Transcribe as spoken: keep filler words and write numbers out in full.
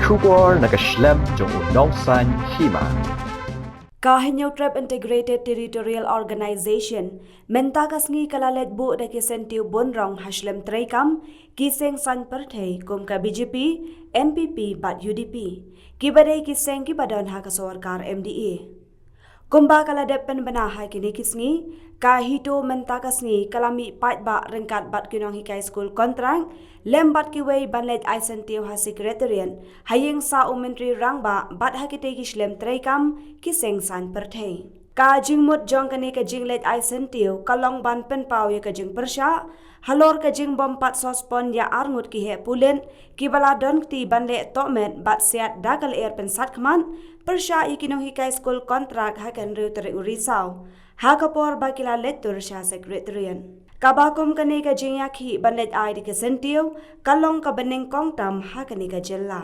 Khubor na ka shlem jong u Nongsaiñ Hima. Ka Hynñiewtrep Integrated Territorial Organization mynta ka sngi ka la leit buh da ki syntiew bun rong ha shlem treikam ki seng saiñ pyrthei kum ka B J P, N P P bad U D P, kiba dei ki seng kiba don ha ka sorkar M D A. Kumba ka la dep pynbna ha kine ki sngi, ka HITO mynta ka sngi ka la mih paidbah ryngkat bad ki nonghikai skul kontrak lem bad kiwei ban leit ai syntiew ha Secretariat ha ïing sah u Myntri Rangbah bad ha kitei ki shlem treikam ki seng saiñ pyrthei. Ka jingmut jong kane ka jingleit ai syntiew ka long ban pynpaw ïa ka jingpyrshah halor ka jingbym pat suspend ïa arngut ki heh pulit kiba la don kti ban leh tohmet bad siat da ka lyer pynsatkhmat pyrshah ïa ki nonghikai skul kontrak ha ka hynriew tarik u Risaw ha ka por ba ki la leit tur sha Secretariat. Kaba kum kane ka jingïakhih ban leit ai da ki syntiew ka long kaba nyngkong tam ha kane ka jylla.